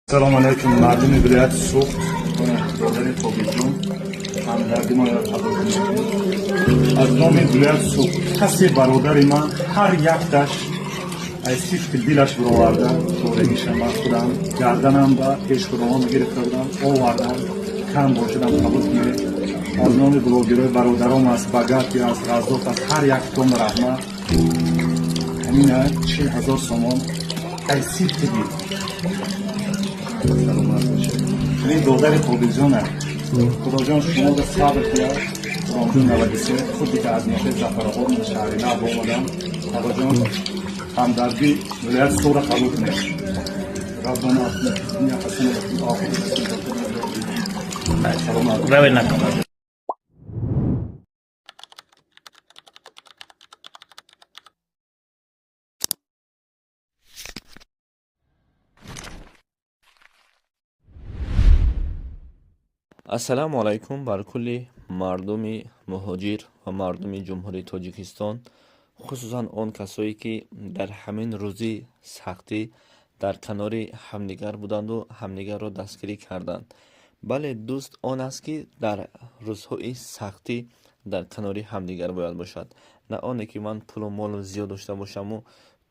Салом алейкум, мардуми вилояти Суғд, додари Қобилҷон, ҳамдарди мо қабул кунед. Аз номи вилояти Суғд касе бародари ман ҳар якташ аз сифти дилаш бироварда, торегиша ман худам гарданам ба пеш худованд гирифта будам, овардам, кам бошадам қабул кунед. Аз номи блогерои бародаром аст, Багати аст, Раззоқ аст, ҳар яктон раҳмат. Ҳамина 40 000 сомон аз сифти дил. Саломат бошед. Ин додари Қобилҷон аст. Худоҷон шуморо сабр кунад. Ғуломҷон 93, худ дига аз ноҳияи Зафаробод, шаҳри нав омадам. Худоҷон ҳамдардӣ вилояти Суғдро қабул кунед. Раббана атина фид дуня ҳасана ва фил охирати ҳасана. Саломат. Правильно. Ассалому алайкум бар кулли мардуми муҳоҷир ва мардуми Ҷумҳурии Тоҷикистон, хусусан он касое ки дар ҳамин рӯзи сахтӣ дар канори ҳамдигар буданду ҳамдигарро дастгирӣ карданд. Бале, дӯст он аст, ки дар рӯзҳои сахтӣ дар канори ҳамдигар бояд бошад, на оне ки ман пулу молу зиёд дошта бошаму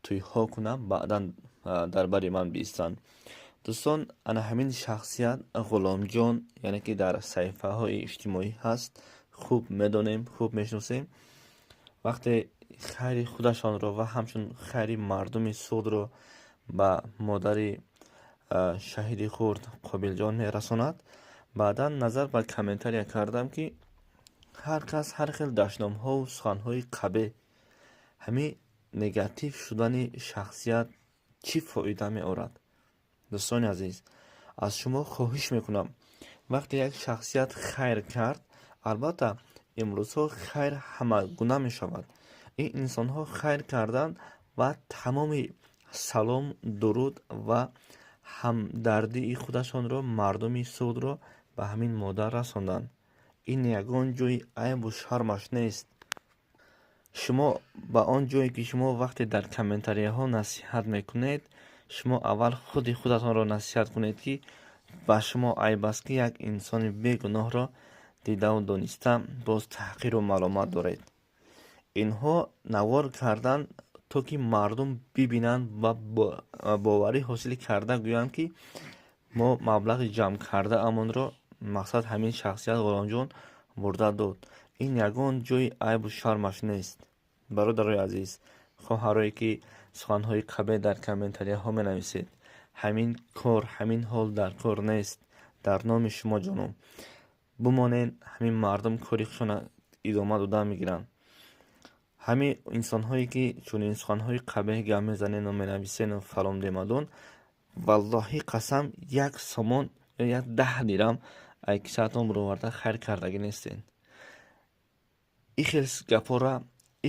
тӯйҳо кунам, баъдан дар бари ман биистанд. Дӯстон, ана ҳамин шахсият Ғуломҷон, яъне ки дар саҳифаҳои иҷтимоӣ ҳаст, хуб медонем, хуб мешиносем. Вақте хайри худашонро ва ҳамчун хайри мардуми Суғдро ба модари шаҳиди хурд Қобилҷон мерасонад, баъдан назар ба комментария кардам, ки ҳар кас ҳар хел дашномҳову суханҳои қабеҳ. Ҳамин негатив шудани шахсият чӣ фоида меорад? Дӯстони азиз, аз шумо хоҳиш мекунам, вақте як шахсият хайр кард, албатта имрӯзҳо хайр ҳамагуна мешавад. Ин инсонҳо хайр карданд ва тамоми салом, дуруд ва ҳамдардии худашонро, мардуми Суғдро ба ҳамин модар расонданд. Ин ягон ҷои айбу шармаш нест. Шумо ба он ҷое ки шумо вақте дар комментарияҳо насиҳат мекунед, шумо аввал худи худатонро насиҳат кунед, ки ба шумо айб аст, ки як инсони бегуноҳро дидаву дониста боз таҳқиру маломат доред. Инҳо навор кардан, то ки мардум бибинанд ва боварӣ ҳосил карда гӯянд, ки мо маблағи ҷамъ кардаамонро мақсад ҳамин шахсият Ғуломҷон бурда дод. Ин ягон ҷои айбу шармаш нест. Бародарои азиз, хоҳарое ки суханҳои қабеҳ дар комментарияҳо менависед, ҳамин кор, ҳамин ҳол дар кор нест. Дар номи шумо ҷоном бимонед, ҳамин мардум кори худшона идома дода мегиранд. Ҳамин инсонҳое ки чунин суханҳои қабеҳ гап мезанену менависену фалон демадон, валлоҳи қасам, як сомон ё як 10 дирам ай кисаатон бироварда хайр кардагӣ нестед. Ихел гапҳора,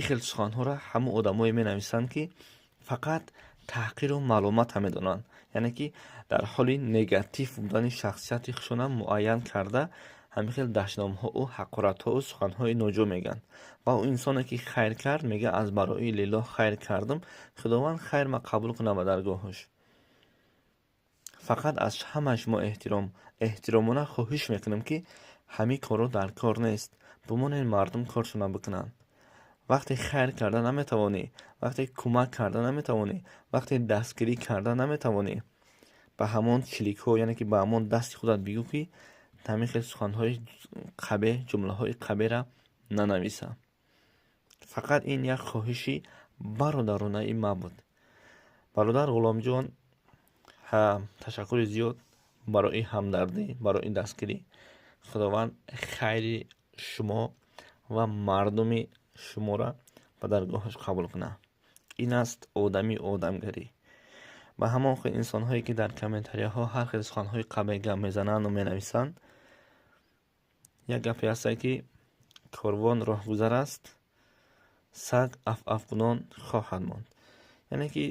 ихел суханҳоро ҳамон одамое менависанд, ки фақат таҳқиру маломата медонанд, яъне ки дар ҳоли негатив будани шахсияти худшона муайян карда, ҳамин хел дашномҳоу ҳақоратҳоу суханҳои ноҷо мегӯянд. Ва ӯ инсоне ки хайр кард, мегӯяд: аз барои лиллоҳ хайр кардам, Худованд хайр ма қабул кунад ба даргоҳаш. Фақат аз ҳамаи шумо эҳтиромона хоҳиш мекунам, ки ҳамин корро дар кор нест, бимонед мардум коршона бикунанд. Вақте хайр карда наметавонӣ, вақте кӯмак карда наметавонӣ, вақте дастгирӣ карда наметавонӣ, ба ҳамон чиликҳо, яъне ки ба ҳамон дасти худат бигӯ, ки ҳамин хел суханҳои қабеҳ, ҷумлаҳои қабеҳра нанависа. Фақат ин як хоҳиши бародаронаи ма буд. Бародар Ғуломҷон, ташаккури зиёд барои ҳамдардӣ, барои дастгирӣ. Худованд хайри шумо ва мардуми шуморо ба даргоҳаш қабул кунад. Ин аст одами одамгарӣ. Ба ҳамон хел инсонҳое ки дар комментарияҳо ҳар хел суханҳои қабеҳ гап мезананду менависанд, як гапе ҳастае, ки корвон роҳгузар аст, саг аф-афкунон хоҳад монд. Яъне ки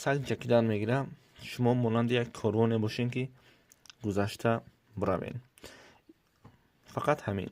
саг ҷакидан мегирад, шумо монанди як корвоне бошед, ки гузашта биравед. Фақат ҳамин.